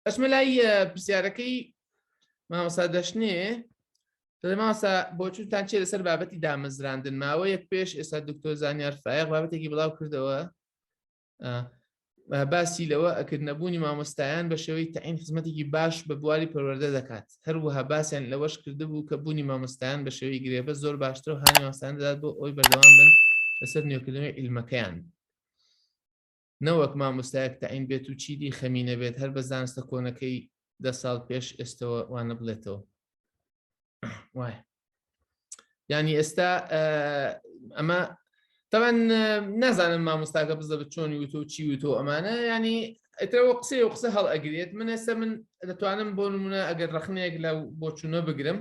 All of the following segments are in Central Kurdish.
ئەچمە لای پرسیارەکەی مامۆستا دەشنێ دەڵێ مامۆستا بۆچوونتان چیە لەسەر بابەتی دامەزراندن ماوەیەک پێش ئێستا دکتۆر زانیار فایق بابەتێکی بڵاو کردەوە باسی لەوە ئەکرد نەبوونی مامۆستایان بە شێوەی تەعین خزمەتێکی باش بە بواری پەروەردە دەکات هەروەها باسیان لەوەش کردبوو کە بوونی مامۆستایان بە شێوەی گرێبەست زۆر باشتر و هانی مامۆستایان دەدات بۆ ئەوەی بەردەوام بن لەسەر نوێکردنەوەی عیلمەکەیان نەوەک مامۆستایەک تەعین بێت و چیدی خەمی نەبێت هەر بە زانستە کۆنەکەی دە ساڵ پێش ئێستەوە وانە بڵێتەوە وایە ینی ئێستا ئەمە تەوان نازانم مامۆستاکە بزە بە چۆنی وتۆ چی وتۆ ئەمانە ینی ئەترەوە قسەی و قسە هەڵ ئەگرێت من ئێستا من دەتوانم بۆ نمونە ئەگەر ڕخنەیەک لە بۆچوونە بگرم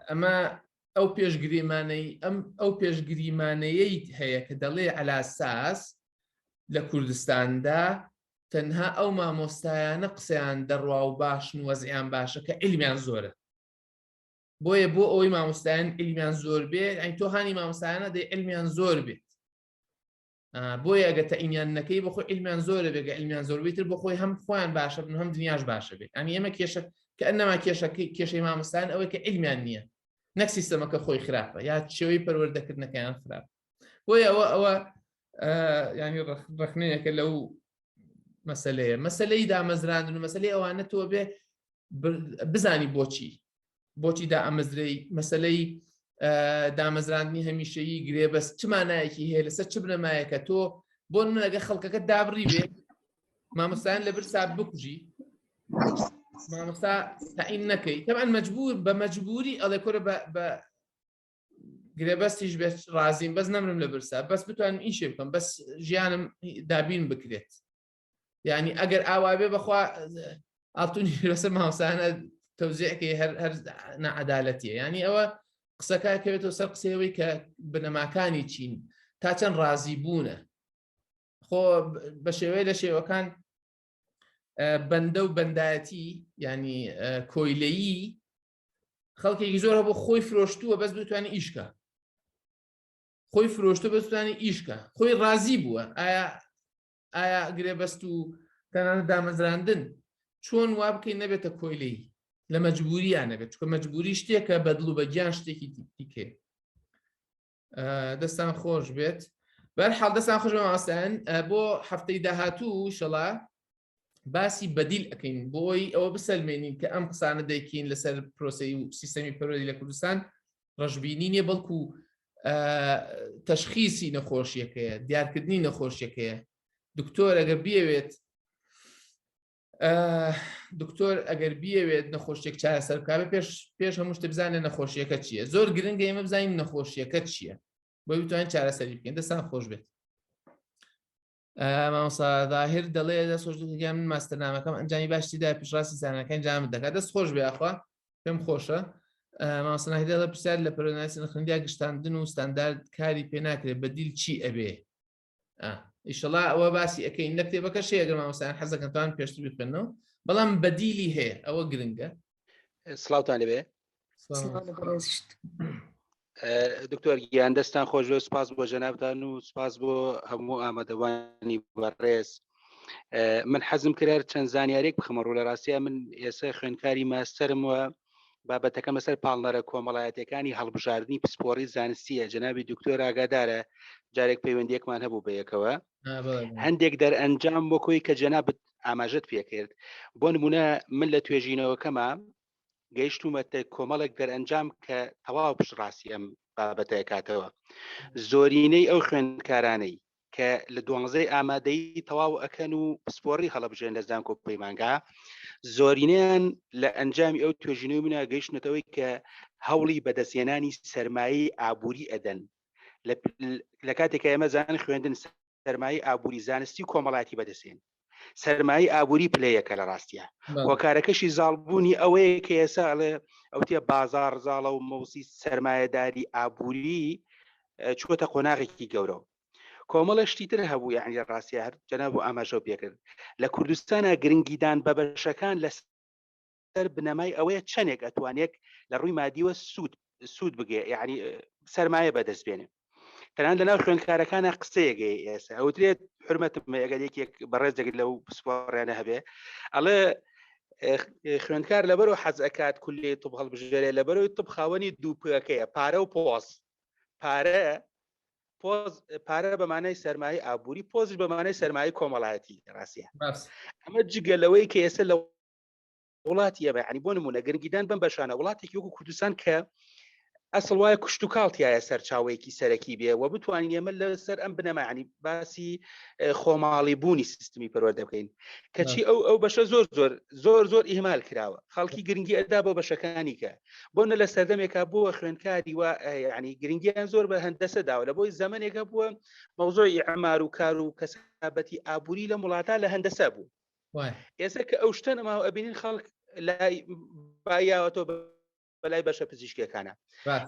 ئەمە ئەو پێشگریمانەی ئەم ئەو پێشگریمانەیەی هەیە کە دەڵێ عەلاساس لە کوردستاندا تەنها ئەو مامۆستایانە قسەیان دەڕوا و باشن وەزیان باشە کە عیلمیان زۆرە بۆیە بۆ ئەوەی مامۆستایان عیلمیان زۆر بێ ئەین تۆ هانی مامۆستایانە دەی عیلمیان زۆر بێت بۆیە ئەگە تەئینیان نەکەی بەخۆی علمیان زۆرە بێگە علمیان زۆر بێتر بۆ خۆی هەم خۆیان باشە بن هەم دنیاش باشە بێت ئەنی ئێمە کێشە کە ئەنەما کێشەکەی کێشەی مامۆستایان ئەوەی کە علمیان نییە نەک سیستەمەکە خۆی خراپە یا شێوەی پەروەردەکردنەکەیان خراپ بۆیە ئەوە ئەوە ینی ڕخنەیەکە لەو مەسلەیە مەسلەی دامەزراندن و مەسلەی ئەوانە تۆ بێ بزانی بۆچی بۆچی دائەمەزرێی مەسلەی دامەزراندنی هەمیشەیی گرێبەست چ مانایەکی هەیە لەسەر چ بنەمایەکە تۆ بۆ من ئەگە خەڵکەکە دابڕی بێ مامۆستایان لە برسا بکوژی مامۆستا تەعین نەکەی تەبعەن مەجبور بە مەجبوری ئەڵێ کورە بە گرێبەستیش بێت ڕازیم بەس نەمرم لە برسا بەس بتوانم ئیشێ بکەم بەس ژیانم دابین بکرێت یعنی ئەگەر ئاوا بێ بەخوا ئاڵتونی لەسەر مامۆستایانە تەوزیعکەی هەر هەر نەعەدالەتیە یعنی ئەوە قسەکە کەوێتەوە سەر قسەیەوەی کە بنەماکانی چین تا چەند ڕازی بوونە خۆ بە شێوەیە لە شێوەکان بەندە و بەندایەتی ینی کۆیلەیی خەڵکێکی زۆر هەبوو خۆی فرۆشتووە بەس بتوانێت ئیشکە خۆی فرۆشتە بەس بتوانێت ئیشکە خۆی ڕازی بووە ئایا ئایا گرێبەست و تەنانەت دامەزراندن چۆن وا بکەین نەبێتە کۆیلەی لە مەجبوریان نەبێت چکە مەجبوری شتێکە بەدڵ و بەگیان شتێکی دیکێ دەستان خۆش بێت بەرحاڵ دەستان خۆش مامۆستایان بۆ هەفتەی داهاتوو شەڵا باسی بەدیل ئەەکەین بۆی ئەوە بسەلمێنین کە ئەم قسانە دەیکەین لەسەر پرۆسی و سیستەمی پەروەردەی لە کوردستان ڕەشبینی نییە بەڵکو تەشخیسی نەخۆشیەکەیە دیارکردنی نەخۆشیەکەیە دکتۆر ئەگەر بیەوێت دکتۆر ئەگەر بیەوێت نەخۆشیێک چارەسەر بکات پێش پێش هەموو شتێ بزانێت نەخۆشیەکە چییە زۆر گرنگە ئێمە بزانین نەخۆشیەکە چییە بۆی بتوانین چارەسەری بکەین دەستان خۆش بێت مامۆستا ظاهر دەڵێ دەست خۆش گیان من ماستەرنامەکەم ئەنجامی باشی دا پشڕاستی زانەکان جامت دەکات دەست خۆش بێ ئاخوا پێم خۆشە مامۆستا ناهید دەڵێ پرسیار لە پەروەردەناسی نەخوێندیا گشتاندن و ستاندارد کاری پێ ناکرێت بەدیل چی ئەبێ ئیشەڵا ئەوە باسی ئەەکەین لە کتێبەکە شەیە ئەگەر مامۆستایان حەزەکەن توان پێشتر بخوێنەوە بەڵام بەدیلی هەیە ئەوە گرنگە سڵاوتان لەبێ دکتۆر گیان دەستان خۆش بێ سپاس بۆ جەنابتان و سپاس بۆ هەموو ئامادەوانی بەڕێز من حەزم کرد چەند زانیارێک بخەمە ڕوو لە ڕاستە من ئێستا خوێندکاری ماستەرم وە بابەتەکەم لەسەر پاڵنەرە کۆمەڵایەتەکانی هەڵبژاردننی پسپۆڕی زانستیە جەنابی دکتۆر ئاگادارە جارێک پەیوەندیەکمان هەبوو بەیەکەوە هەندێک دەرئەنجام وەکۆی کە جەنابت ئاماژت پێکرد بۆ نمونە من لە توێژینەوەکەمە گەیشتومەتە کۆمەڵێک دەرئەنجام کە تەواو پشتڕاستی ئەم بابەتە کاتەوە زۆرینەی ئەو خوێندکارانەی کە لە دوانزەی ئامادەی تەواو ئەکەن و پسپۆڕی هەڵەبژێن لە زانکۆ پەیمانگا زۆرینەیان لە ئەنجامی ئەو توێژینەوەی منە گەیشتنەتەوەی کە هەوڵی بەدەستهێنانی سەرمایەی ئابووری ئەدەن لە کاتێک ئێمە زان خوێندن سەرمایەی ئابووری زانستی و کۆمەڵایەتی بەدەستێن سەرمایەی ئابووری پلەیەکە لە ڕاستە هۆکارەکەشی زاڵبوونی ئەوەیە کە ئێسا ئەڵێ ئەوتێ بازار زاڵە و مەوسی سەرمایەداری ئابووری چووەتە قۆناغێکی گەورەوە کۆمەڵە شتی تر هەبوو یعنی لە ڕاستە هەر جەناب و ئاماژەو پێکرد لە کوردستانە گرنگیدان بە بەشەکان لە سەر بنەمای ئەوەیە چەندێک ئەتوانێک لە ڕووی مادیوە سوود سوود بگێ یعنی سەرمایە بەدەست بێنێ. تەنان لەناو خوێندکارەکانە قسەیەگەی ئێستا ئەوترێت حرمەتم ئەگەر یەکێک بەڕێزێک لەو پسپۆڕیانە هەبێ ئەڵێ خوێندکار لەبەرەوە حەز ئەکات کولی طب هەڵبژێرێ لەبەرەوەی طب خاوەنی دوو پەکەیە پارە و پۆز پارە پۆز پارە بە مانای سەرمایە ئابووری پۆزش بە مانای سەرمایە کۆمەڵایەتی ڕاستە ئەمە جگە لەوەی کە ئێستا لە وڵاتی ئێمە یعنی بۆ نمونە گرنگیدان بەم بەشانە وڵاتێکی وەکو کوردستان کە ئەسڵ وایە کوشت و کاڵتیایە سەرچاوەیەکی سەرەکی بێ و بتوانین ئێمە لەسەر ئەم بنەمایانی باسی خۆماڵی بوونی سیستمی پەروەردە بکەین کەچی ئەو ئەو بەشە زۆر زۆر زۆر زۆر ئیهمال کراوە خەڵکی گرنگی ئەدا بۆ بەشەکانی کە بۆ نە لە سەردەمێکا بووە خوێندکاری و ینی گرنگیان زۆر بە هەندەسە داوە لە بۆی زەمنێکە بووە مەوزۆی ئەمار و کار و کەسابەتی ئابووری لە وڵاتە لە هەندەسە بوو ئێستا کە ئەو شتە نەماوە ئەبینین خەڵک لای بایاوەتەوە بەلای بەشە پزیشکیەکانە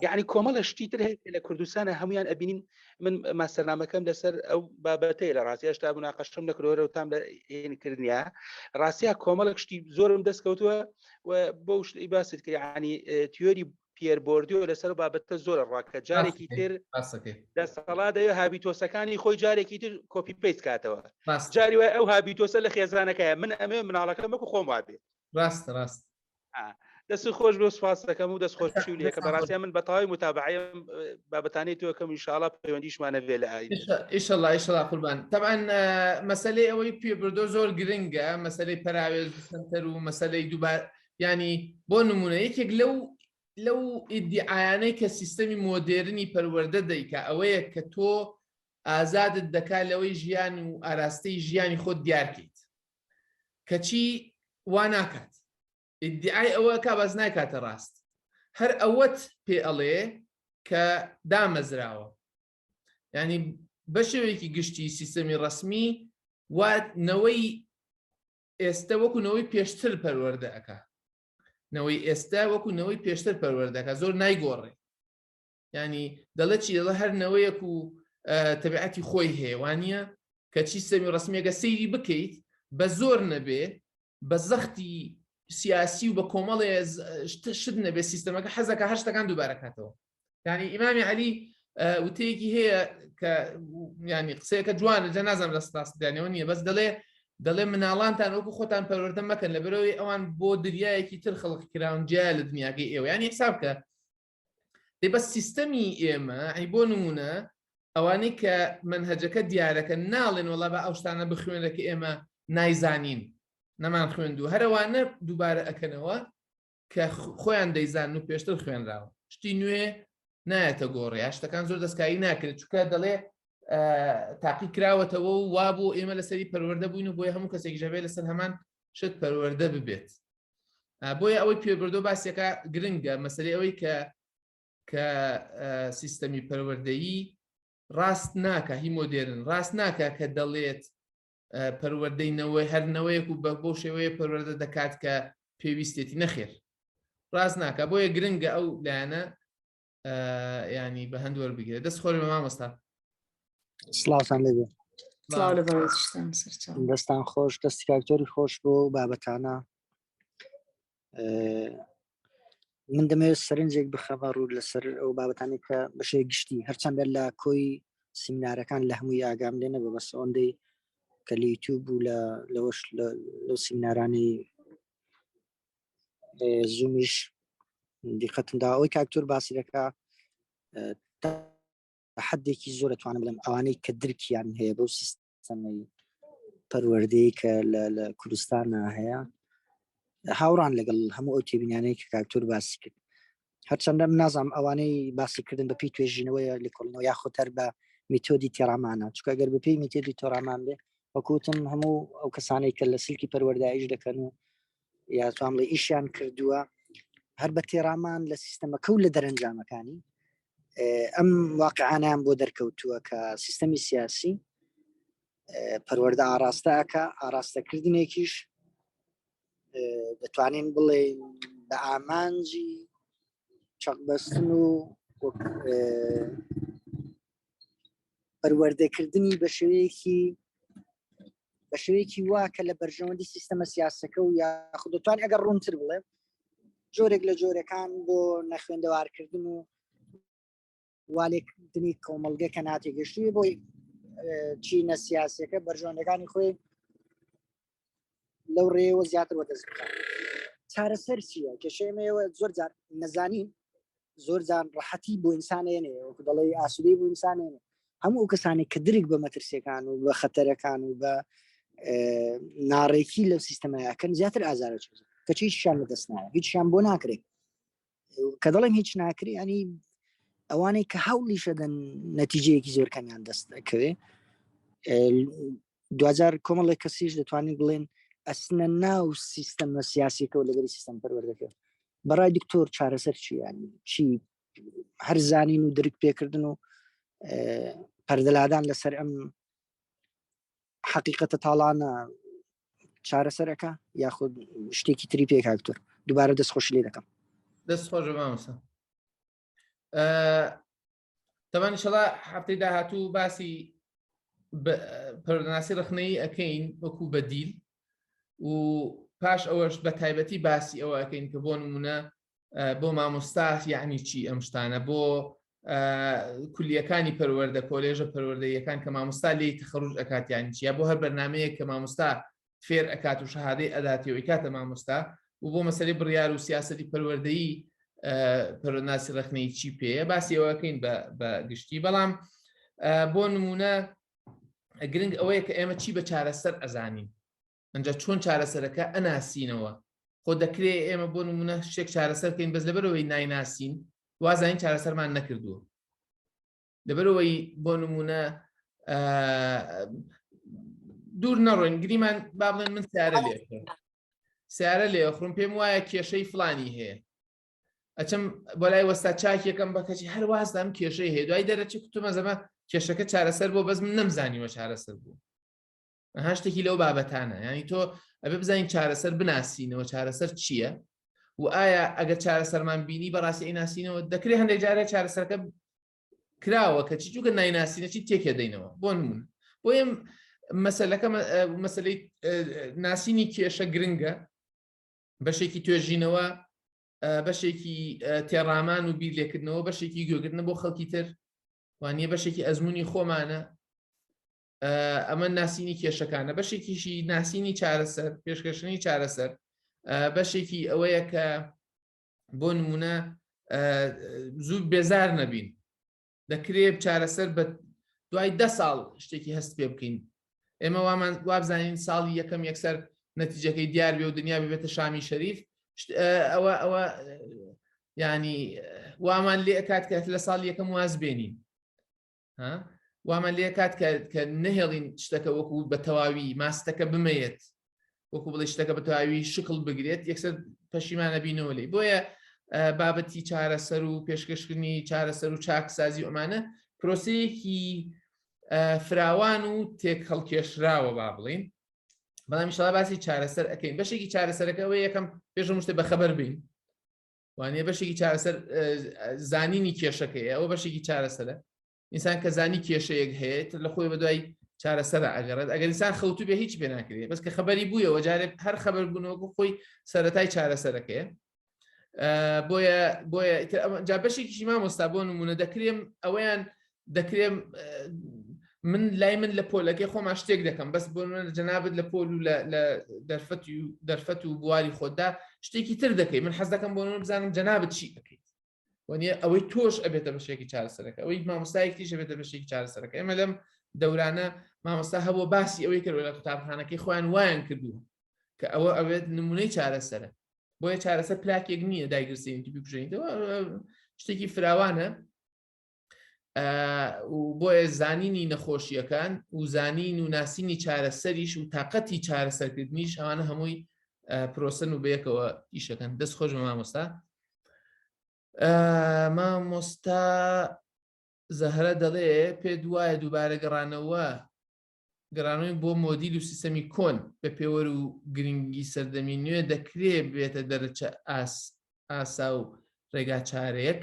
یعنی کۆمەڵە شتی تر هەیە لە کوردستانە هەمویان ئەبینین من ماستەرنامەکەم لەسەر ئەو بابەتەیە لە ڕاستی هێشتا مناقەشم نەکردووە و تام لە هێنکردنیا ڕاستیا کۆمەڵێک شتی زۆرم دەستکەوتووە و بۆ شتی باست کرد یعنی تیۆری پیەر بۆردیۆ لەسەر بابەتە زۆرە ڕاکە جارێکی تر دەسەڵا دەوێ habitus ەکانی خۆی جارێکی تر copy paste کاتەوە جاری وای ئەو habitus ە لە خێزانەکەی من ئەمێ مناڵەکەم وەکو خۆم وابێت ڕاست ڕاست دەست خۆش بۆ سپاس دەکەم و دەست خۆشی و لەکە بەڕاستە من بە تەواوی متابعیم بابەتانی تۆکەم ئینشاءاللە پەیوەندیشمانە بێ لە ئاین ئیشەڵا ئیشەڵا قوربان تەبعەن مەسەلەی ئەوەی پێ بردۆ زۆر گرنگە مەسەلەی پەراوێز سەنتەر و مەسەلەی دووبار ینی بۆ نمونە یەکێک لەو لەو ئیدیعایانەی کە سیستەمی مۆدێرنی پەروەردە دەیکا ئەوەیە کە تۆ ئازادت دەکا لەوەی ژیان و ئاراستەی ژیانی خۆت دیارکەیت کەچی وا ناکات ئیدعای ئەوە کا بەس نایکاتە ڕاست هەر ئەوەت پێ ئەڵێ کە دامەزراوە ینی بە شێوەیەکی گشتی سیستەمی ڕسمی وا نەوەی ئێستا وەکو نەوەی پێشتر پەروەردە ئەکا نەوەی ئێستا وەکو نەوەی پێشتر پەروەردەکە زۆر نایگۆڕێ ینی دەڵێ چی دەڵێ هەر نەوەیەک و تەبعەتی خۆی هەیە وانە کە چی سەمی ڕسمیەکە سەیری بکەیت بە زۆر نەبێ بە زەختی سیاسی و بە کۆمەڵێ شت نەبێ سیستەمەکە حەزەکە هەر شتەکان دووبارە کاتەوە ینی ئیمامی علی وتەیەکی هەیە کە ینی قسەیەکە جوانە جا نازانم لە ستاسدانەوە نییە بەس دەڵێ دەڵێ مناڵانتان وەکو خۆتان پەروەردە مەکەن لە بەرەوەی ئەوان بۆ دنیایەکی تر خەڵق کراون جیا لە دنیاکەی ئێوە ینی حساب کە دەی بەس سیستەمی ئێمە ئەی بۆ نمونە ئەوانەی کە منهجەکە دیارەکە ناڵێن وەڵا بە ئەو شتانە بخوێنرە کە ئێمە نایزانین نەمان خوێندو هەرەوانە دووبارە ئەکەنەوە کە خۆیان دەیزان و پێشتر خوێنراوە شتی نوێ نایەتە گۆڕێ یا شتەکان زۆر دەستکاری ناکرێت چکە دەڵێ تاقی کراوەتەوە و وا بۆ ئێمە لەسەری پەروەردە بووین و بۆیە هەموو کەسێک ژەبێ لەسەر هەمان شت پەروەردە ببێت بۆیە ئەوەی پێبردۆ باسیەکە گرنگە مەسەری ئەوەی کە کە سیستەمی پەروەردەیی ڕاست ناکە هی مۆدێرن ڕاست ناکە کە دەڵێت پەروەردەی نەوەی هەر نەوەیەک و بە بۆ شێوەیە پەروەردە دەکات کە پێویستێتی نەخێر ڕاست ناکە بۆیە گرنگە ئەو لایەنە ینی بە هەند وەربگرێت دەست خۆش بە مامۆستا سڵاوتان لێبێ دەستان خۆش دەستی کاکتۆری خۆش بۆ بابەتانە من دەمەوێت سەرنجێک بخەمە ڕوو لەسەر ئەو بابەتانی کە بەشێ گشتی هەرچەندە لە کۆی سیمینارەکان لە هەمووی ئاگام لێ نەبوو بەس ئەوەندەی کە لە یوتیوب و لە لەوەش لەو سیمینارانی زومیش دیقەتمدا ئەوەی کاکتۆر باسی دەکا حدێکی زۆر دەتوانم بڵێم ئەوانەی کە درکیان هەیە بەو سیستەمەی پەروەردەی کە لە کوردستانە هەیە هاوڕان لەگەڵ هەموو ئەو تێبینانەی کە کاکتۆر باسی کرد هەرچەندە من نازانم ئەوانەی باسیکردن بە پێی توێژینەوەیە لێکۆڵینەوە یاخود هەر بە میتۆدی تێڕامانە چونکە گەر بە پێی میتۆدی تێڕامان بێ وەکوتم هەموو ئەو کەسانەی کە لە سلکی پەروەردایش دەکەن و یا توام بڵێ ئیشیان کردووە هەر بە تێڕامان لە سیستەمەکە و لە دەرەنجامەکانی ئەم واقعانیان بۆ دەرکەوتووە کە سیستەمی سیاسی پەروەردە ئاراستەکە ئاراستەکردنێکیش دەتوانین بڵێین بە ئامانجی چەقبەستن و پەروەردەکردنی بە شێوەیەکی بە شێوەیەکی وا کە لە بەرژەوەندی سیستەمە سیاسەکە و یاخود دەتوان ئەگەر ڕوونتر بڵێ جۆرێک لە جۆرەکان بۆ نەخوێندەوارکردن و والێکردنی کۆمەڵگە کە ناتێگەشتوی بۆی چینە سیاسەکە بەرژەوەندەکانی خۆی لەو ڕێوە زیاتر وەدەست بکات چارەسەر چییە کێشەمەوە زۆر جار نەزانین زۆر جار ڕەحەتی بۆ ئینسانێنێ وەکو دەڵێ ئاسوودەی بۆ ئینسانێنێ هەموو ئەو کەسانێک کە درک بە مەترسیەکان و بە خەتەرەکان و بە ناڕێکی لەو سیستەمایەکەن زیاتر ئازارە چێت کەچی هیچیان لەدەست نایە هیچیان بۆ ناکرێت کە دەڵێم هیچ ناکرێ ینی ئەوانەی کە هەوڵیشەدەن نەتیجەیەکی زۆر کەمیان دەست دەکەوێ دوجار کۆمەڵێک کەسیش دەتوانین بڵێن ئەسنە ناو سیستەمە سیاسیەکەەوە لەگەری سیستەم پەروەردەکە بەڕای دکتۆر چارەسەر چیان چی هەر زانین و درک پێکردن و پەردەلادان لەسەر ئەم حقیقەتە تاڵانە چارەسەرەکە یاخود شتێکی تری پێکاکتۆر دووبارە دەستخۆشی لێ دەکەم دەست خۆش مامۆستا تەبان ئینشەڵا هەفتەی داهاتوو باسی پەروەردەناسی ڕخنەیی ئەەکەین وەکو بەدیل و پاش ئەوەش بە تایبەتی باسی ئەوە ئەەکەین کە بۆ نمونە بۆ مامۆستا یعنی چی ئەم شتانە بۆ کولیەکانی پەروەردە کۆلێژە پەروەردەیەکان کە مامۆستا لێی تەخەروج ئەکات یانی چیە بۆ هەر بەرنمەیەک کە مامۆستا فێر ئەکات و شەهادەی ئەداتێ و ئیکاتە مامۆستا و بۆ مەسەلەی بڕیار و سیاسەتی پەروەردەیی پەروەردەناسی ڕەخنەیی چی پێیە باسی ئەوەکەین بە گشتی بەڵام بۆ نمونە گرنگ ئەوەیە کە ئێمە چی بە چارەسەر ئەزانین ئەجا چۆن چارەسەرەکە ئەناسینەوە خۆ دەکرێ ئێمە بۆ نمونە شتێک چارەسەر بکەین بەس لەبەرەوەی نایناسین وازانین چارەسەرمان نەکردووە لەبەرەوەی بۆ نمونە دوور نەڕۆین گریمان با بڵێن من سیارە لێ سیارە لێ خڕم پێم وایە کێشەی فلانی هەیە ئەچم بۆ لای وەستا چاکێکم بە کەچی هەر وازدام کێشەی هەیە دوای دەرەچی کوتمە زەمە کێشەکە چارەسەر بۆ بەس من نەمزانیوە چارەسەر بوو هەشتێکی لەو بابەتانە ینی تۆ ئەبێ بزانین چارەسەر بناسینەوە چارەسەر چییە و ئایا ئەگەر چارەسەرمان بینی بەڕاستی ئەیناسینەوە دەکرێت هەندێک جارێ چارەسەرەکە کراوە کە چی چووکە نایناسینە چی تێکێ دەینەوە بۆ نمون بۆ ئێم مەسلەکە مەسلەی ناسینی کێشە گرنگە بەشێکی توێژینەوە بەشێکی تێڕامان و بیر لێکردنەوە بەشێکی گوێگرتنە بۆ خەڵکی تر وانە بەشێکی ئەزمموی خۆمانە ئەمە ناسینی کێشەکانە بەشێکیشی ناسینی چارەسەر پێشکەشنی چارەسەر بەشێکی ئەوەیە کە بۆ نمونە زوو بێزار نەبین دەکرێت چارەسەر بە دوای ده ساڵ شتێکی هەست پێ بکەین ئێمە وامان وابزانین ساڵی یەکەم یەکسەر نەتیجەکەی دیار بێ و دنیا ببێتە شامی شەریف ئەوە ئەوە ینی وامان لێ ئەکات کە لە ساڵ یەکەم واز بێنین وامان لێ کات کە نەهێڵین شتەکە وەکو بە تەواوی ماستەکە بمەیەت وەکو بڵێ شتەکە بە تەواوی شکڵ بگرێت یەکسەر پەشیمانە بینەوە لی بۆیە بابەتی چارەسەر و پێشکەشکردنی چارەسەر و چاکسازی ئەمانە پرۆسەیەکی فراوان و تێک هەڵکێشراوە با بڵین بەڵام ئیشەڵا باسی چارەسەر ئەەکەین بەشێکی چارەسەرەکە ئەوە یەکەم پێشم شتێ بەخەبەر بین وانە بەشێکی چارەسەر زانینی کێشەکەیە ئەوە بەشێکی چارەسەرە ئینسان کە زانی کێشەیەک هەیە تر لە خۆی بەدوای چارەسەرە ئەگەڕێت ئەگەر ئینسان خەوتو بێ هیچ پێ ناکرێت بەس کە خەبەری بوویەوە جارێک هەر خەبەر بوونەوەکو خۆی سەتای چارەسەرەکەیە بۆیە بۆیە جا بەشێکیشی مامۆستا بۆ نمونە دەکرێم ئەوەیان دەکرێم من لای من لە پۆلەکەی خۆمان شتێک دەکەم بەس بۆ جەنابت لە پۆل و لە دەرفەت و دەرفەت و بواری خۆتدا شتێکی تر دەکەی من حەز دەکەم بۆ من بزانم جەنابت چی ئەەکەیت وەنیە ئەوەی تۆش ئەبێتە بەشێکی چارەسەرەکە ئەوەی مامۆستایەکی تیش ئەبێتە بەشێکی چارەسەرەکە ئێمە لەم دەورانە مامۆستا هەبوو باسی ئەوەی کرد لە قوتابخانەکەی خۆیان وایان کردووە کە ئەوە ئەوێت نمونەی چارەسەرە بۆیە چارەسەر پلاکێک نییە دایگرسین بکوژێنیتەوە شتێکی فراوانە و بۆیە زانینی نەخۆشیەکان و زانین و ناسینی چارەسەریش و تااقەتی چارەسەرکردنیش ئەوانە هەمووی پرۆسن و بەیەکەوە ئیشەکەن دەست خۆش بە مامۆستا مامۆستا زەهرە دەڵێ پێ دوایە دووبارە گەڕانەوە گەڕانەوەی بۆ مۆدیل و سیستەمی کۆن بە پێوەر و گرنگی سەردەمی نوێ دەکرێ بێتە دەرچە ئاس ئاسا و ڕێگا چارەیەک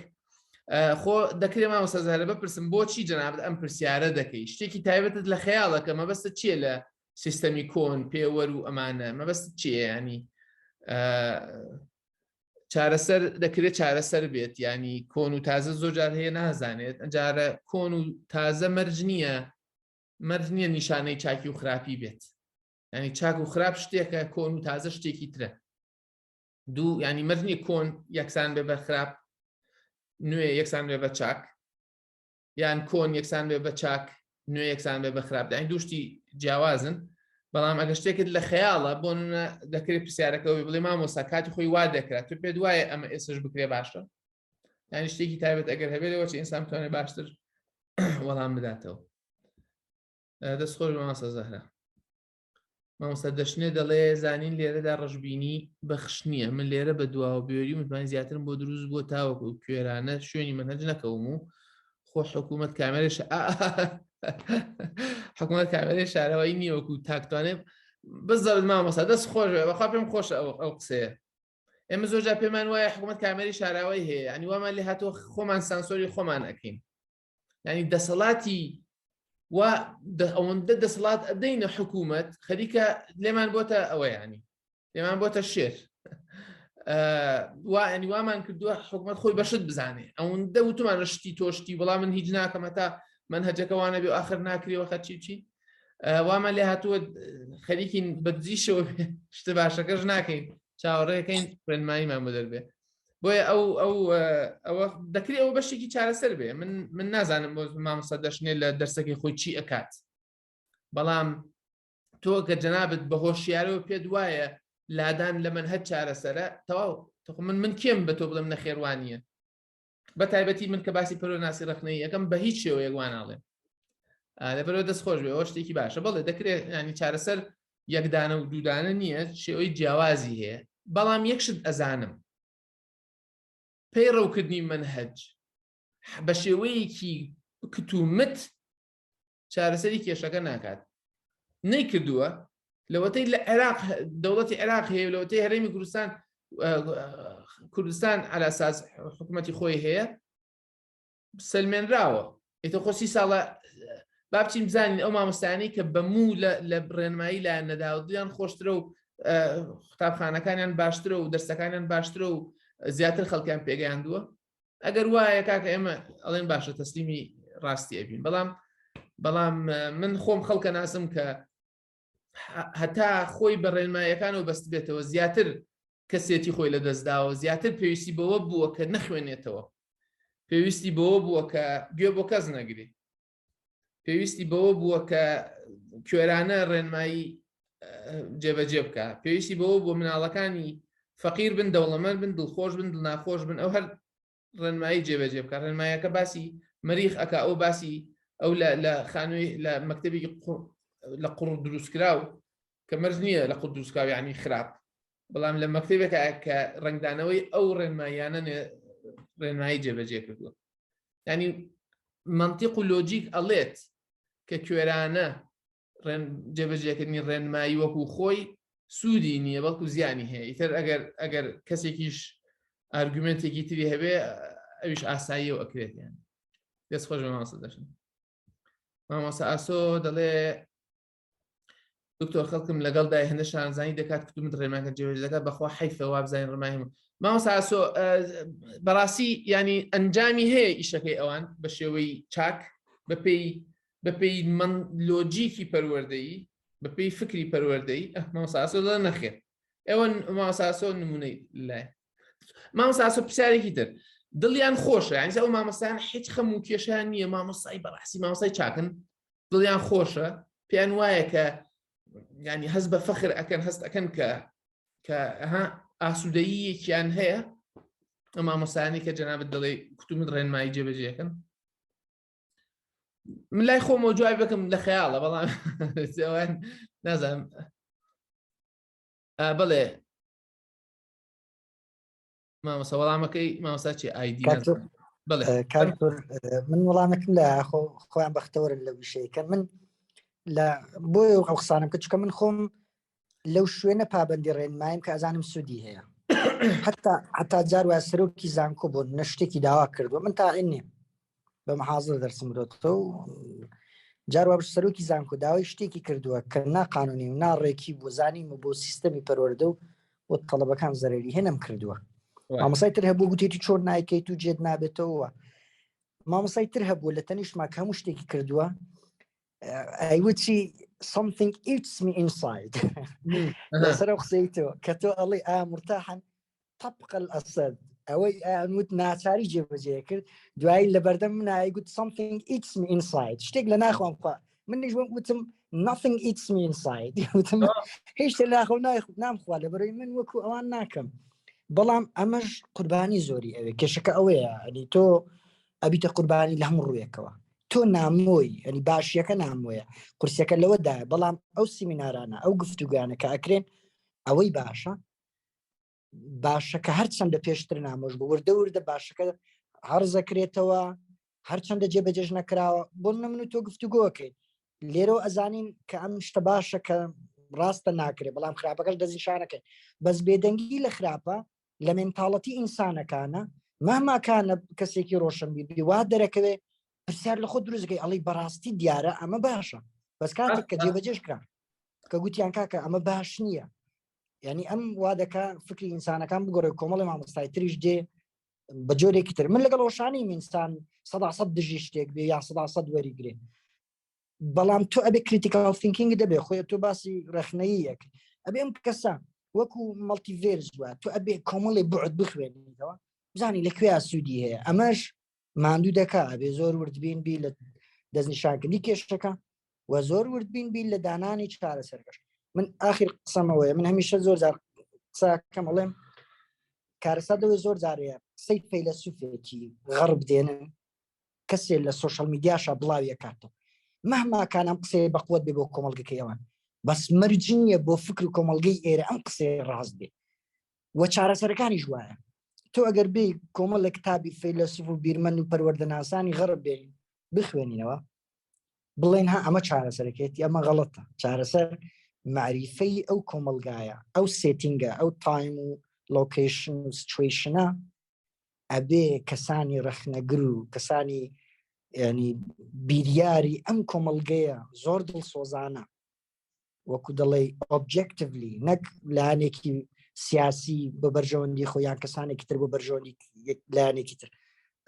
خۆ دەکرێ مامۆستا زەهرە بپرسم بۆچی جەنابت ئەم پرسیارە دەکەی شتێکی تایبەتت لە خەیاڵەکە مەبەستە چییە لە سیستەمی کۆن پێوەر و ئەمانە مەبەست چییە ینی؟ چارەسەر دەکرێت چارەسەر بێت ینی کۆن و تازە زۆر جار هەیە نازانێت ئەجارە کۆن و تازە مەرج نییە مەرج نییە نیشانەی چاکی و خراپی بێت ینی چاک و خراپ شتێکە کۆن و تازە شتێکی ترە دوو ینی مەرج نییە کۆن یەکسان بێ بە خراپ نوێ یەکسان بێ بە چاک یان کۆن یەکسان بێ بە چاک نوێ یەکسان بێ بە خراپ داین دوشتی جیاوازن بەڵام ئەگە شتێکت لە خەیاڵە بۆ دەکرێت پرسیارەکەەوە بڵێ مامۆسا کاتی خۆی وا دەکرا تو پێ دوایە ئەمە ئێسش بکرێ باشە یانی شتێکی تایبەت ئەگەر هەبێتەوە چی ئینسان بتوانێت باشتر وەڵام بداتەوە دەست خۆش مامۆستا زەهرا مامۆستا دەشنێ دەڵێ زانین لێرەدا ڕەشبینی بەخش نییە من لێرە بە دواوە بێری متمانە زیاترم بۆ دروست بووە تاوەکو کوێرانە شوێنی مەنهەج نەکەوم و خۆ حکوومەت کامێرش حکوومەت کامێرەی شارەوەی نییە وەکو تاکتوانێت بزەبت مامۆستا دەست خۆش بێ بەخوا پێم خۆشە ئەو ئەو قسەیە ئێمە زۆر جار پێمان وایە حکوومەت کامێری شاراوەی هەیە ینی وامان لێ هاتووە خۆمان سانسۆری خۆمان ئەەکەین ینی دەسەڵاتی و ئەوەندە دەسەڵات ئەدەینە حکوومەت خەریکە لێمان بۆتە ئەوە ینی لێمان بۆتە شێر وا ینی وامان کردووە حکوومەت خۆی بەشت بزانێ ئەوەندە وتمان لە شتی تۆشتی بەڵام من هیچ ناکەم هەتا من هەجەکەوانە بێ آخر ناکرێەوە خەچی چی وامان لێ هاتووە خەریکین بەدزیشەوە شتە باشەکەش ناکەین چاوەڕێەکەین ڕێنماییمان بۆ دەربێ بۆیە ئەو ئەو ئەوە دەکرێت ئەوە بەشێکی چارەسەر بێ من من نازانم بۆ مامۆستا دەشنێ لە دەرسەکەی خۆی چی ئەکات بەڵام تۆ کە جەنابت بە هۆشیارەوە پێت وایە لادان لە من هەر چارەسەرە تەواو من من کێم بە تۆ بڵێم نەخێوانە بە تایبەتی من کە باسی پەرۆناسی ڕخنەی یەکەم بە هیچ شێوەیەک واناڵێم لەبەرەوە دەست خۆش بێ ئەوە شتێکی باشە بەڵێ دەکرێت ینی چارەسەر یەکدانە و دوودانە نییە شێوەی جیاوازی هەیە بەڵام یەک شت ئەزانم پەیڕەوکردنی منهج بە شێوەیەکی کتومت چارەسەری کێشەکە ناکات نەیکردووە لەوەتەی لە عێراق دەوڵەتی عێراق هەیە لەوەتەی هەرێمی کوردستان کوردستان علاساس حکوومەتی خۆی هەیە سلمێنراوە ئێتە خۆسی ساڵە با بچین بزانین ئەو مامۆستایانەی کە بە موو لە ڕێنمایی لایەن نەداوە دڵیان خۆشترە و قوتابخانەکانیان باشترە و دەرسەکانیان باشترە و زیاتر خەڵکیان پێگەیاندووە ئەگەر وایە کاکە ئێمە ئەڵێن باشە تەسلیمی ڕاستی ئەبین بەڵام بەڵام من خۆم خەڵکە ناسم کە هەتا خۆی بە ڕێنمایەکان و بەست بێتەوە زیاتر کەسێتی خۆی لە دەستداوە زیاتر پێویستی بەوە بووە کە نەخوێنێتەوە پێویستی بەوە بووە کە گوێ بۆ کەس نەگری پێویستی بەوە بووە کە کوێرانە ڕێنمایی جێبەجێ بکە پێویستی بەوە بۆ مناڵەکانی فەقیر بن دەوڵەمەند بن دڵخۆش بن دڵناخۆش بن ئەو هەر ڕێنمایی جێبەجێ بکە ڕێنمایەکە باسی مەریخ ئەک ئەو باسی ئەو لە خانووی لە مەکتتەبێکی لە قوڕ دروستکراو کە مەرج نییە لە قوڕ دروستکراو ینی خراپ بەڵام لە مەکتتەبێکە کە ڕنگدانەوەی ئەو ڕێنماییانە ڕێنمایی جێبەجێ کردووە ینی منطق و لۆجیک ئەڵێت کە کوێرانە جێبەجێکردنی ڕێنمایی وەکو خۆی سوودی نییە بەڵکو زیانی هەیە ئیتر ئەگەر ئەگەر کەسێکیش ئارگومنتێکی تری هەبێ ئەویش ئاسایی و ئەکرێت یان دەست خۆش بە مامۆستا دەشن مامۆستا ئاسۆ دەڵێ دکتۆر خەڵکم لەگەڵ دای هەندە شانزانی دەکات کتومت ڕێماکە جێبەجێ دەکات بەخوا حەیفە وابزانین ڕمایم مامۆستا ئاسۆ بەڕاستی ینی ئەنجامی هەیە ئیشەکەی ئەوان بە شێوەی چاک بەپێی بەپێی من لۆجیکی پەروەردەیی بەپێی فکری پەروەردەیی مامۆستا ئاسۆ دەڵێ نەخێر ئێوە مامۆستا ئاسۆ نمونەی لای مامۆستا ئاسۆ پرسیارێکی تر دڵیان خۆشە یعنی ئەو مامۆستایان هیچ خەم و کێشیان نییە مامۆستای بەڕاستی مامۆستای چاکن دڵیان خۆشە پێیان وایە کە ینی هەست بە فەخر ئەکەن هەست ئەکەن کە کە ها ئاسوودەییەکیان هەیە ئەو مامۆستایانی کە جەنابەت دەڵێ کوتومت ڕێنمایی جێبەجێەکەن من لای خۆمەوە جوابی بکەم لە خەیاڵە بەڵام ئەوان نازانم بڵێ مامۆستا وەڵامەکەی مامۆستا چی ئایدی بڵێ من وەڵامەکەم لە خۆ خۆیان بەختەوەرن لە وشەیەکە من لە بۆیە ئەو قسانم کە چکە من خۆم لەو شوێنە پابندی ڕێنمایم کە ئەزانم سوودی هەیە حتا حتا جار وای سەرۆکی زانکۆ بۆ نە شتێکی داوا کردووە من تاعین نیم بە محازر دەرسم بدۆتەوە و جار وابش سەرۆکی زانکۆ داوای شتێکی کردووە کە ناقانونی و ناڕێکی بۆ زانیم و بۆ سیستەمی پەروەردە و بۆ تەڵەبەکان زەرەری هێنم کردووە. مامۆسای تر هەبوو گوتێتی چۆن نایکەیت و جێت نابێتەوە مامۆسای تر هەبوو لە تەنیشتما کە هەموو شتێکی کردووە ئەیوتی something eats me inside لەسەر ئەو قسەی تۆ کە تۆ ئەڵێ ئا مرتاحن طبق الأسد ئەوەی ئەیانوت ناچاری جێبەجێ کرد دوایی لە بەردەم من ئەیگوت something eats me inside شتێک لە ناخۆم خوا منیش وەک وتم nothing eats me inside وتم هیچ شتێک لە ناخۆم نامخوا لەبەرەوەی من وەکو ئەوان ناکەم بەڵام ئەمەش قوربانی زۆری ئەوێ کێشەکە ئەوەیە ئەنی تۆ ئەبیتە قوربانی لە هەموو ڕوویەکەوە تۆ نامۆی ئەنی باشیەکە نامۆیە قورسەکە لەوەدایە بەڵام ئەو سیمینارانە ئەو گفتوگانە کە ئەکرێن ئەوەی باشە باشەکە هەرچەندە پێشتر نامۆش بوو وردە وردە باشەکە هەرزەکرێتەوە هەرچەندە جێبەجێش نەکراوە بۆ منە من و تۆ گفتوگۆکەین لێرەوە ئەزانین کە ئەم شتە باشە کە ڕاستە ناکرێت بەڵام خراپەکەش دەستنیشانەکەین بەس بێدەنگی لە خراپە لە mentality ئینسانەکانە مهماکانە کەسێکی ڕۆشنبیر بی وا دەرەکەوێ پرسیار لە خۆ دروستەکەی ئەڵی بەڕاستی دیارە ئەمە باشە بەس کاتێک کە جێبەجێش کرا کە گوتیان کاکە ئەمە باش نییە یعنی ئەم وا دەکا فکری ئینسانەکان بگۆڕێ کۆمەڵی مامۆستای تریش دێ بە جۆرێکی تر من لەگەڵ ۆشانی ئینسان سەدا سەد دژی شتێک بێ یا سەدا سەد وەریگرێ بەڵام تۆ ئەبێ critical thinking دەبێ خۆی تۆ باسی ڕەخنەیی یەک ئەبێ ئەم کەسە وەکو multiverse وە تۆ ئەبێ کۆمەڵی بعد بخوێنیتەوە بزانی لە کوێ سوودی هەیە ئەمەش ماندوو دەکا ئەبێ زۆر وردبین بی لە دەستنیشانکردنی کێشەکە و زۆر وردبین بی لە دانانی چارەسەرکەش من ئاخر قسەمەوەیە من هەمیشە زۆر جار قسەکەم ئەڵێم کارەسات لەوەی زۆر جارەیە قسەی فەیلەسوفێکی غەڕب دێنن کەسێ لە social media شا بڵاویە کاتەوە مهما کان ئەم قسەیە بەقوت بێ بۆ کۆمەڵگەکەی ئەوان بەس مەرج نییە بۆ فکر و کۆمەڵگەی ئێرە ئەم قسەیە ڕاست بێ و چارەسەرەکانیش وایە تۆ ئەگەر بێ کۆمەڵ لە کتابی فەیلەسوف و بیرمەند و پەروەردەناسانی غەڕب بێن بخوێنینەوە بڵێن ها ئەمە چارەسەرەکێتی ئەمە غەڵەتە چارەسەر معریفەی ئەو کۆمەلگایە ئەو setting ە ئەو time و location و situation ە ئەبێ کەسانی ڕەخنەگر و کەسانی ینی بیریاری ئەم کۆمەلگەیە زۆر دڵسۆزانە وەکو دەڵێ objectively نەک لایەنێکی سیاسی بە بەرژەوەندی خۆیان کەسانێکی تر بۆ بەرژەوەندی لایەنێکی تر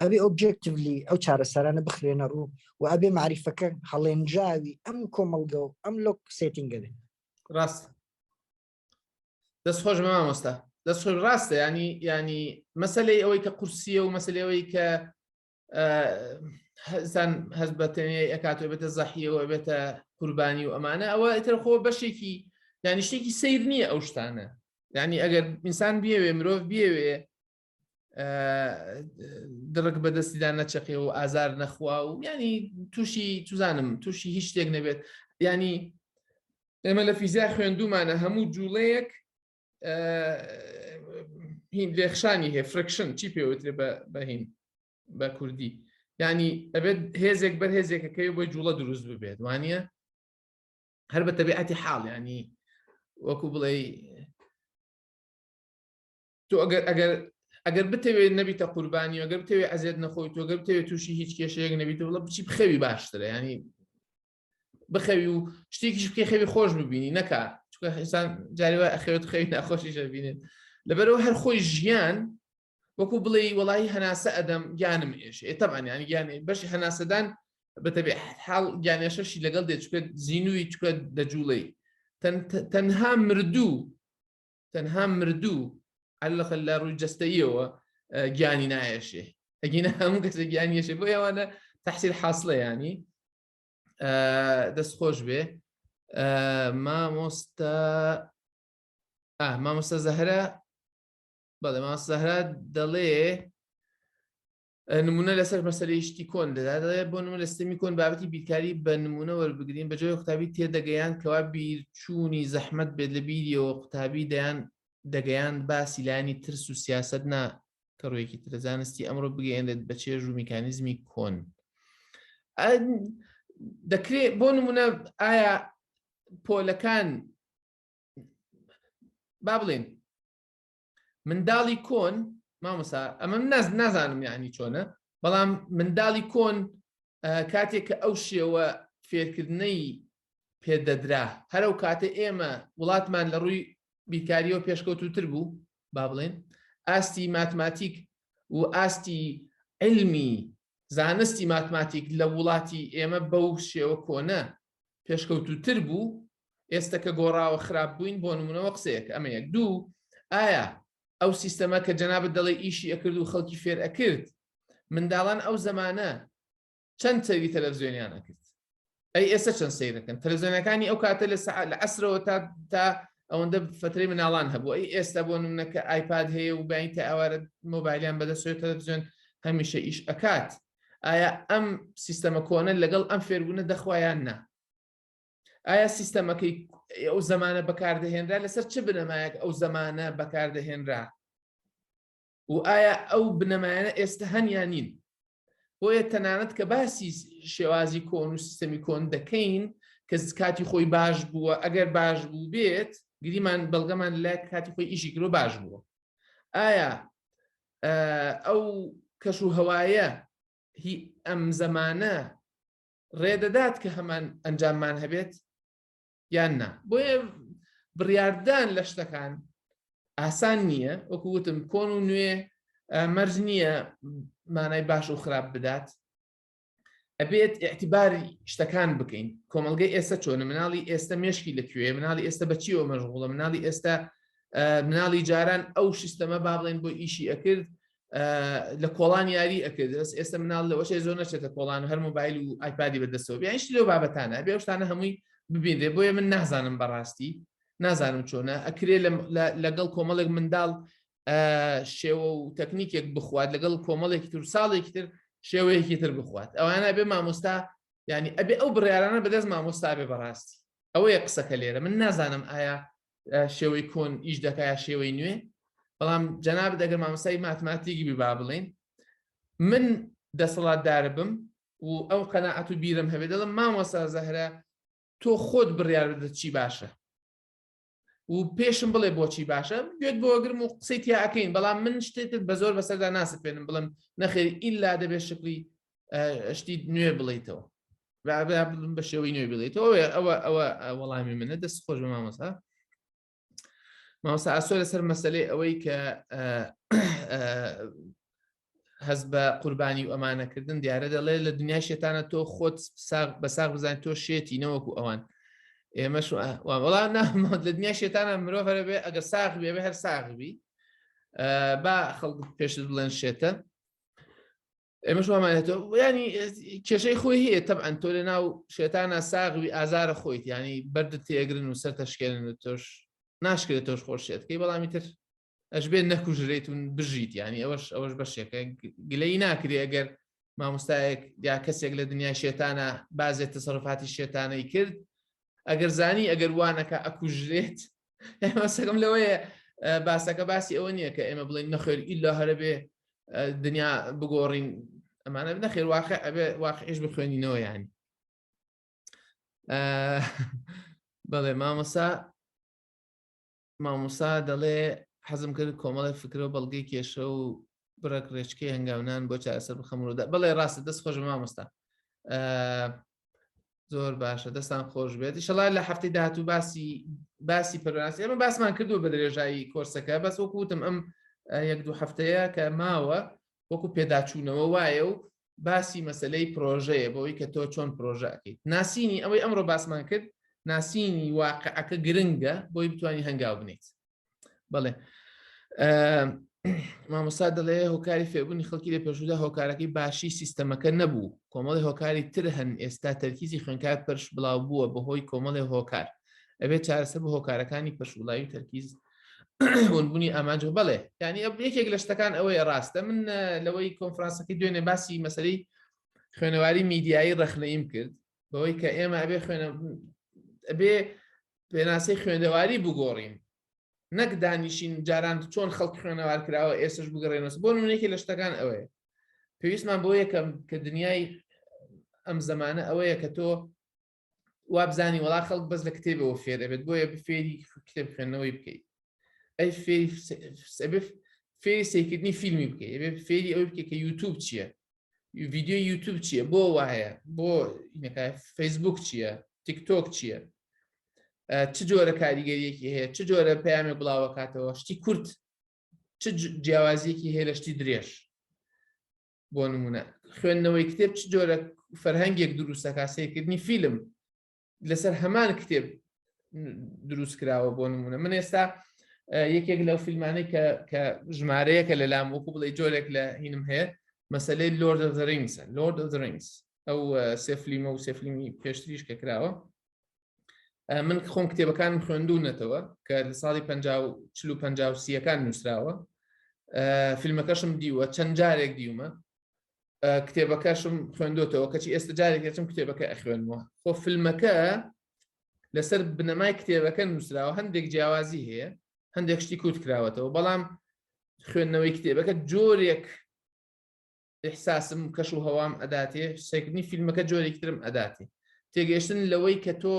ئەبێ objectively ئەو چارەسەرانە بخرێنە ڕوو و ئەبێ معریفەکە هەڵێنجاوی ئەم کۆمەڵگە و ئەم local setting ە بێ ڕاست دەست خۆش مامۆستا دەست خۆش ڕاستە ینی ینی مەسلەی ئەوەی کە قورسیە و مەسلەی ئەوەی کە هەزان هەست بە تەنیای ئەکاتەوە بێتە زەحیەوە بێتە قوربانی و ئەمانە ئەوە ئیتر خۆ بەشێکی یانی شتێکی سیر نییە ئەو شتانە یعنی ئەگەر ئینسان بیەوێ مرۆڤ بیەوێ دڕک بەدەستیدا نەچەقێ و ئازار نەخوا و ینی تووشی توزانم تووشی هیچ شتێک نەبێت ینی ئێمە لە فیزیا خوێندومانە هەموو جوڵەیەک هین لێخشانی هەیە friction چی پێوترێ بە هین بە کوردی ینی ئەبێت هێزێک بەر هێزێکەکەی بۆی جوڵە دروست ببێت وانە هەر بە تەبیعەتی حاڵ ینی وەکو بڵێ تۆ ئەگەر ئەگەر ئەگەر بتەوێت نەبیتە قوربانی ئەگەر بتەوێت ئەزێت نەخۆی تۆ گەر بتەوێت تووشی هیچ کێشەیەک نەبیت بڵە بچی بخەوی باشترە ینی بخەوی و شتێکیش بکەی خەوی خۆش ببینی نەکا چونکە ئینسان جاری وای ئەخەوێت خەوی ناخۆشیش ئەبینێت لەبەرەوە هەر خۆی ژیان وەکو بڵێ وەڵی هەناسە ئەدەم گیانم ئێش ئێ تەبعەن یانی گیانی بەشی هەناسەدان بەتەبێ حاڵ گیانێشەشی لەگەڵ دێت چونکە زینووی چونکە دەجوڵێی تەنها مردوو تەنها مردوو عەلەقەل لە ڕووی جەستەییەوە گیانی نایەشێ ئەگینا هەموو کەسێک گیانی یەشێ بۆ ئەوانە تەحسیل حاصلە ینی دەست خۆش بێ مامۆستا مامۆستا زەهرا بەڵێ مامۆستا زەهرا دەڵێ نمونە لەسەر مەسلەی شتی کۆن دەدا دەڵێ بۆ نمونە لە سیستمی کۆن بابەتی بیرکاری بە نمونە وەربگرین بە جۆی قوتابی تێدەگەیان کەوا بیرچوونی زەحمەت بێت لە بیریەوە قوتابی دەیان دەگەیان باسی لایەنی ترس و سیاست نا کە ڕوویەکی ترە زانستی ئەمڕۆ بگەیەنرێت بە چێژ و میکانیزمی کۆن دەکرێت بۆ نمونە ئایا پۆلەکان با بڵێن منداڵی کۆن مامۆسا ئەمە ناز نازانم یعنی چۆنە بەڵام منداڵی کۆن کاتێک کە ئەو شێوە فێرکردنەی پێدەدرا هەرو کاتە ئێمە وڵاتمان لە ڕووی بیرکاریەوە پێشکەوتوتر بوو با بڵێن. ئاستی ماتماتیک و ئاستی علمی زانستی ماتماتیک لە وڵاتی ئێمە بەو شێوە کۆنە پێشکەوتوتر بوو ئێستا کە گۆڕاوە خراپ بووین بۆ نمونەوە قسەیەک ئەمە یەک دوو ئایا ئەو سیستەمە کە جەنابت دەڵێ ئیشی ئەکرد و خەڵکی فێر ئەکرد منداڵان ئەو زەمانە چەند سەیری تەلەڤزیۆنیان ئەکرد ئەی ئێستا چەند سەیرەکەن تەلەڤزیۆنەکانی ئەو کاتە لە سەعات لە عەسرەوە تا تا ئەوەندە فترەی مناڵان هەبوو ئەی ئێستا بۆ نمونە کە ئایپاد هەیە و باین تا ئەوارە مۆبایلیان بەدەستەوە تەلەڤزیۆن هەمیشە ئیش ئەکات ئایا ئەم سیستەمە کۆنە لەگەڵ ئەم فێربوونە دەخوایان نا ئایا سیستەمەکەی ئەو زمانە بەکاردەهێنرا لەسەر چ بنەمایەک ئەو زمانە بەکاردەهێنرا و ئایا ئەو بنەمایانە ئێستا هەن یان نین بۆیە تەنانەت کە باسی شێوازی کۆن و سیستەمی کۆن دەکەین کە کاتی خۆی باش بووە ئەگەر باش بوو بێت گریمان بەڵگەمان لە کاتی خۆی ئیشی کرۆ باش بووە ئایا ئەو کەش و هەوایە هی ئەم زەمانە ڕێدەدات کە هەمان ئەنجاممان هەبێت یان نا بۆیە بڕیاردان لە شتەکان ئاسان نییە وەکو وتم کۆن و نوێ مەرج نییە مانای باش و خراپ بدات ئەبێت اعتباری شتەکان بکەین کۆمەلگەی ئێستا چۆنە مناڵی ئێستا مێشکی لەکوێ مناڵی ئێستا بەچیەوە مەژغوڵە مناڵی ئێستا مناڵی جاران ئەو سیستەمە با بڵێن بۆ ئیشی ئەکرد لە کۆڵان یاری ئەکرد بەس ئێستا مناڵ لەوەشێ زۆر نەچێتە کۆڵان و هەر مۆبایل و ئایپادی بەدەستەوە بیان شتی لەو بابەتانە بێ شتانە هەمووی ببینرێ بۆیە من نازانم بەڕاستی نازانم چۆنە ئەکرێ لەگەڵ کۆمەڵێک منداڵ شێوە و تەکنیکێک بخوات لەگەڵ کۆمەڵێکی تر ساڵێکی تر شێوەیەکی تر بخوات ئەوانە بێ مامۆستا ینی ئەبێ ئەو بڕیارانە بەدەست مامۆستا بێ بەڕاستی ئەوەیە قسەکە لێرە من نازانم ئایا شێوەی کۆن ئیش دەکا یا شێوەی نوێ بەڵام جەنابت ئەگەر مامۆستای ماتماتیکی بی با بڵین من دەسەڵاتدار بم و ئەو قەناعەت و بیرم هەبێت دەڵم مامۆستا زەهرە تۆ خۆت بڕیار بدە چی باشە و پێشم بڵێ بۆچی باشە گوێت بۆ گرم و قسەی تیاکەین بەڵام من شتێتت بە زۆر بەسەردا ناسپێنم بڵم نەخێر ئیلا دەبێت شکلی شتی نوێ بڵیتەوە بە شێوەی نوێ بڵێتەوە ئەوە ئەوە وەڵامی منە دەست خۆش بە مامۆسا مامۆسا ئاسۆ لەسەر مەسلەی ئەوەی کە هەست بە قوربانی و ئەمانەکردن دیارە دەڵێ لە دنیای شێتانە تۆ خۆت بە ساغ بزانین تۆ شێتی نەوەکو ئەوان ئێمەش وەڵا لە دنیای شێتانە مرۆڤ هەرە بێ ئەگەر ساغ بێ هەر ساغ بی با خەڵک پێشت بڵێن شێتە ئێمەش وامانێتەوە ینی کێشەی خۆی هەیە تەبعەن تۆ لە ناو شێتانە ساغوی ئازارە خۆیت ینی بەردت تێگرن و سەر تەشکێنن و تۆش ناشکرێت تۆش خۆشێت کەی بەڵامی تر ئەش بێت نەکوژرێت و بژیت ینی ئەوەش ئەوەش بەشێکە گلەی ناکرێ ئەگەر مامۆستایەک یا کەسێک لە دنیای شێتانە بازێت تەسەرفاتی شێتانەی کرد ئەگەر زانی ئەگەر وانەکە ئەکوژرێت مەسەکەم لەوەیە باسەکە باسی ئەوە نییە کە ئێمە بڵین نەخێر ئیلا هەرە بێ دنیا بگۆڕین ئەمانە نەخێر واقع ئەبێ واقعش بخوێنینەوە ینی بەڵێ مامۆسا مامۆسا دەڵێ حەزم کرد کۆمەڵی فکرە و بەڵگەی کێشە و بڕێک ڕێچکەی هەنگاونان بۆ چارەسەر بخەمڕودا بەڵێ ڕاستە دەست خۆش مامۆستا زۆر باشە دەستان خۆش بێت ئیشەڵا لە هەفتەی داهاتوو باسی باسی پەرۆناسی ئێمە باسمان کردو بە درێژایی کۆرسەکە بەس وەکو وتم ئەم یەک دوو هەفتەیە کە ماوە وەکو پێداچوونەوە وایە و باسی مەسلەی پرۆژەیە بۆی کە تۆ چۆن پرۆژە ئەکەیت ناسینی ئەوەی ئەمڕۆ باسمان کرد ناسینی واقعەکە گرنگە بۆی بتوانانی هەنگاو بنیت بەڵێ مامۆستا دەڵێ هۆکاری فێربوونی خەڵکی لە پێشودا هۆکارەکەی باشی سیستەمەکە نەبوو کۆمەڵی هۆکاری تر هەن ئێستا تەرکیزی خوێنکار پرش بڵاو بووە بەهۆی کۆمەڵی هۆکار ئەبێت چارەسەر بە هۆکارەکانی پەرشوبڵاوی تەرکیز ونبوونی ئامانج بەڵێ یعنی یەکێک لە شتەکان ئەوەیە ڕاستە من لەوەی کۆنفرانسەکەی دوێنێ باسی مەسەری خوێنەواری میدیایی ڕەخنەیم کرد بەوەی کە ئێمە ئەبێ خوێنە ئەبێ پێناسەی خوێندەواری بگۆڕین نەک دانیشین جاران چۆن خەڵک خوێنەوار کراوە ئێسش بگەڕێنەوە بۆ نمونێکی لە شتەکان ئەوەیە پێویستمان بۆ یەکەم کە دنیای ئەم زمانە ئەوەیە کە تۆ وابزانی وڵا خەڵک بەس لە کتێبەوە فێر ئەبێت بۆیە فێری کتێب خوێندنەوەی بکەیت ئەی فێری فێری سیکردنی فیلمی بکەیت فێری ئەوەی بکەیت کە یوتوب چییە ڤیددیو یوتوب چییە بۆ وایە بۆ فەیسبوک چییە تیکتۆک چییە چ جۆرە کاریگەریەکی هەیە چ جۆرە پەیامێک بڵاوەکاتەوە شتی کورت چ چ جیاوازیەکی هەیە لە شتی درێژ؟ بۆ نمونە خوێندنەوەی کتێب چ جۆرە فەرهەنگێک دروستەکە سیرکردنی فیلم لەسەر هەمان کتێب دروست کراوە بۆ نمونە من ئێستا یەکێک لەو فیلمانەی کە کە ژمارەیەکە لە لام وەکو بڵێ جۆرێک لە هینم هەیە مەسلەی Lord of the Rings Lord of the Rings ئەو سێ فلیمە و سێ فلیمی پێشتریش کە کراوە من خۆم کتێبەکانم خوێندونەتەوە کە لە ساڵی 50 نووسراوە فیلمەکەشم دیوە چەند جارێک دیومە کتێبەکەشم خوێندۆتەوە کەچی ئێستا جارێک دەچم کتێبەکە ئەخوێنمەوە خۆ فیلمەکە لەسەر بنەمای کتێبەکە نووسراوە هەندێک جیاوازی هەیە هەندێک شتی کورت کراوەتەوە بەڵام خوێندنەوەی کتێبەکە جۆرێک احساسم کەش و هەوام ئەداتێ سەیرکردنی فیلمەکە جۆرێکی ترم ئەداتێ تێگەیشتن لەوەی کە تۆ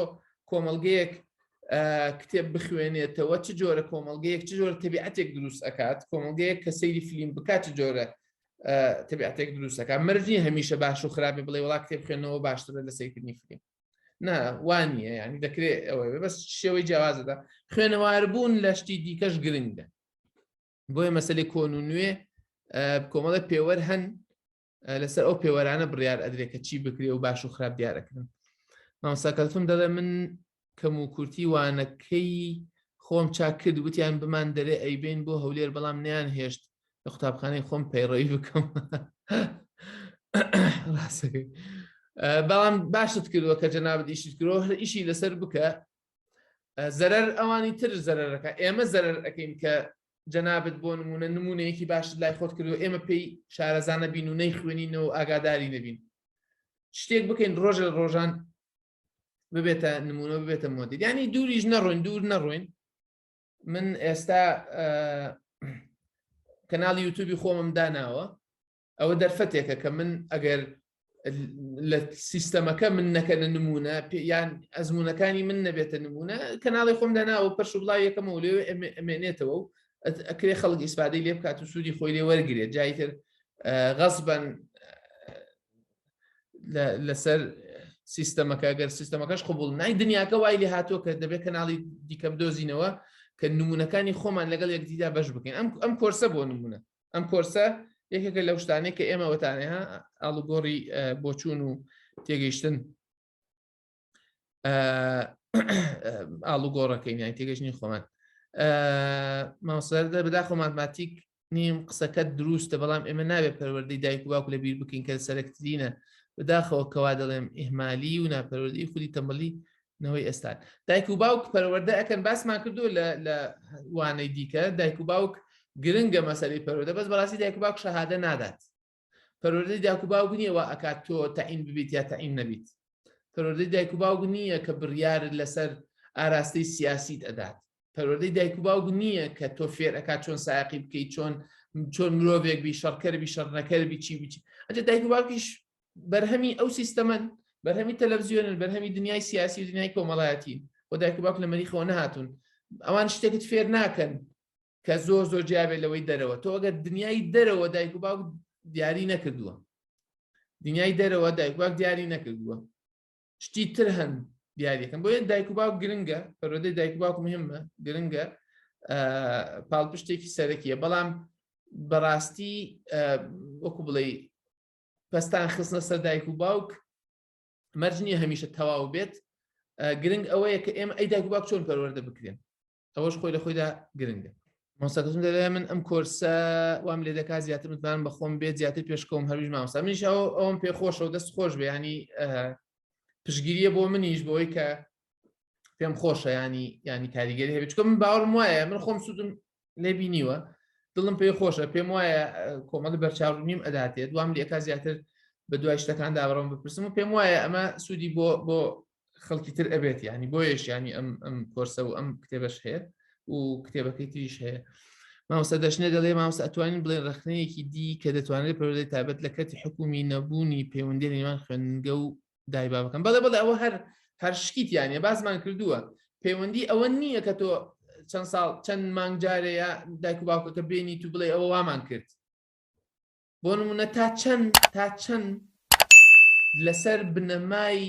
کۆمەڵگەیەک کتێب بخوێنێتەوە چ جۆرە کۆمەڵگەیەک چ جۆرە تەبیعەتێک دروست ئەکات کۆمەڵگەیەک کە سەیری فیلم بکات چ جۆرە تەبیعەتێک دروست ئەکات مەرج نییە هەمیشە باش و خراپی بڵێ وڵا کتێب خوێندنەوە باشترە لە سەیرکردنی فیلم نا وانە ینی دەکرێت ئەوەی بەس شێوەی جیاوازەدا خوێنەواربوون لە شتی دیکەش گرنگە بۆیە مەسلەی کۆن و نوێ کۆمەڵە پێوەر هەن لەسەر ئەو پێوەرانە بڕیار ئەدرێت کە چی بکرێ و باش و خراپ دیارەکردن مامۆستا کەلتوم دەڵێ من کەم و کورتی وانەکەی خۆم چاک کرد وتیان بمان دەرێ ئەیبین بۆ هەولێر بەڵام نیان هێشت لە قوتابخانەی خۆم پەیڕەوی بکەم ڕاستەکەی بەڵام باشت کردووە کە جەنابت ئیشت کردووە هەر ئیشی لەسەر بکە زەرەر ئەوانی تر زەرەرەکە ئێمە زەرەر ئەەکەین کە جەنابت بۆ نمونە نمونەیەکی باشت لای خۆت کردو ئێمە پێی شارەزانە بین و نەیخوێنینەوە و ئاگاداری نەبین شتێک بکەین ڕۆژ لە ڕۆژان ببێتە نمونە ببێتە مۆدیل ینی دووریش نەڕۆین دوور نەڕۆین من ئێستا کەناڵی یوتوبی خۆمم داناوە ئەوە دەرفەتێکە کە من ئەگەر لە سیستەمەکە من نەکەنە نمونە یان ئەزمونونەکانی من نەبێتە نمونە کەناڵی خۆم دەناوە پەرش و بڵاو یەکەمەوە لێ ئەمێنێتەوە و ئەکرێ خەڵک ئیسفادەی لێ بکات و سوودی خۆی لێ وەرگێت جایتر غەزبەن لەسەر سیستەمەکە گەر سیستەمەکەش قوبول نای دنیاکە وای لێ هاتووە کە دەبێت کەناڵی دیکە بدۆزینەوە کە نمونەکانی خۆمان لەگەڵ یەکدیدا بەش بکەین ئەم ئەم کۆرسە بۆ نمونە ئەم کۆرسە یەکێکە لەو شتانەی کە ئێمە وتانێ ها ئاڵوگۆڕی بۆچوون و تێگەیشتن ئاڵوگۆڕەکەین یان تێگەشتنی خۆمان مامۆستا بەداخۆ ماتماتیک نیم قسەکەت دروستە بەڵام ئێمە نابێت پەروەردەی دایک و باوک لە بیر بکەین کە سەرەکترینە بەداخەوە کەوا دەڵێم ئیهمالی و ناپەروەردەی خودی تەمەلی نەوەی ئێستا دایک و باوک پەروەردە ئەکەن باسمان کردو لە لە وانەی دیکە دایک و باوک گرنگە مەسەری پەروەردە بەس بەڕاستی دایک و باوک شەهادە نادات پەروەردەی دایک و باوک نییە وا ئەکات تۆ تەعین ببیت یا تەعین نەبیت پەروەردەی دایک و باوک نییە کە بڕیارت لەسەر ئاراستەی سیاسیت ئەدات پەروەردەی دایک و باوک نییە کە تۆ فێر ئەکات چۆن سایەقی بکەیت چۆن چۆن مرۆڤێک بی شەڕکەر بی شەڕنەکەر بی چی بی ئەجە دایک و باوکیش بەرهەمی ئەو سیستەمەن بەرهەمی تەلەڤزیۆنن بەرهەمی دنیای سیاسی و دنیای کۆمەڵایەتی و دایک و باوک لە مەریخەوە نەهاتوون ئەوان شتێکت فێر ناکەن کە زۆر زۆر جیابێت لەوەی دەرەوە تۆ ئەگەر دنیای دەرەوە دایک و باوک دیاری نەکردووە دنیای دەرەوە دایک باوک دیاری نەکردووە شتی تر هەن دیاریەکەن بۆیە دایک و باوک گرنگە پەروەردەی دایک و باوک مهمە گرنگە پاڵپشتێکی سەرەکیە بەڵام بەڕاستی وەکو بڵێ پەستان خستنە سەر دایک و باوک مەرج نییە هەمیشە تەواو بێت گرنگ ئەوەیە کە ئێمە ئەی دایک و باوک چۆن پەروەردە بکرێن ئەوەش خۆی لە خۆیدا گرنگە مامۆستاکەم دەڵێ من ئەم کۆرسە وام لێ دەکات زیاتر متمانم بە خۆم بێت زیاتر پێشکەوم هەرویش مامۆستا منیش ئەو ئەوم پێ خۆشە و دەست خۆش بێ ینی پشگیریە بۆ منیش بۆی کە پێم خۆشە ینی ینی کاریگەری هەبێت چکە من باوەڕم وایە من خۆم سوودم لێ بینیوە دڵم پێ خۆشە پێم وایە کۆمەڵی بەرچاوڕوونیم ئەداتێت وام لێکا زیاتر بە دوای شتەکاندا بڕۆم بپرسم و پێم وایە ئەمە سوودی بۆ بۆ خەڵکی تر ئەبێت ینی بۆیەش ینی ئەم ئەم کۆرسە و ئەم کتێبەش هەیە و کتێبەکەی تریش هەیە مامۆستا دەشنێ دەڵێ مامۆستا ئەتوانین بڵێن ڕخنەیەکی دی کە دەتوانێت پەروەردەی تایبەت لە کەرتی حکومی نەبوونی پەیوەندی لە نێوان خوێندنگە و دایبابەکەم بەڵێ بەڵێ ئەوە هەر هەر شکیتیانە باسمان کردووە پەیوەندی ئەوە نییە کە تۆ چەند ساڵ چەند مانگ جارەیە دایک و باوکەکە بێنیت و بڵێ ئەوە وامان کرد بۆ نمونە تا چەند تا چەند لەسەر بنەمای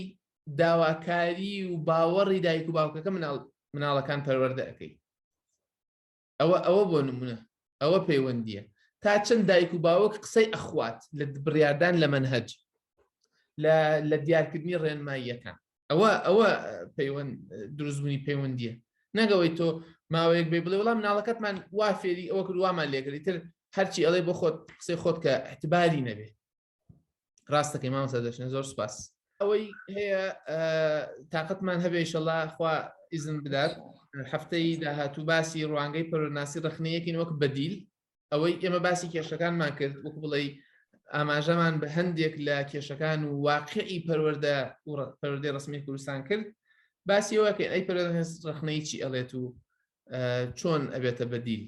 داواکاری و باوەڕی دایک و باوکەکە مناڵ مناڵەکان پەروەردە ئەەکەی ئەوە ئەوە بۆ نمونە. ئەوە پەیوەندیە تا چەند دایک و باوک قسەی ئەخوات لە بڕیاردان لە مەنهەج لە دیارکردنی ڕێنماییەکان ئەوە ئەوە پەیوەند دروستبوونی پەیوەندیە نەگەوەی تۆ ماوەیەک بێ بڵێ وڵام مناڵەکەتمان وا فێری ئەوە کرد وامان لێکردی تر هەرچی ئەڵێ بۆ خۆت قسەی خۆت کە احتباری نەبێ ڕاستەکەی مامۆستا دەشنێ زۆر سپاس ئەوەی هەیە تااقەتمان هەبێ ئیشەڵا خوا ئیزن بدات هەفتەی داهاتوو باسی ڕوانگەی پەرۆناسی ڕخنەیەکین وەک بەدیل ئەوەی ئێمە باسی کێشەکانمان کرد وەکو بڵێ ئاماژەمان بە هەندێک لە کێشەکان و واقعی پەروەردە و پەروەردەی ڕسمی کوردستان کرد باسی ئەوە کە ئەی پەروەردە ڕخنەی چی ئەڵێت و چۆن ئەبێتە بەدیل.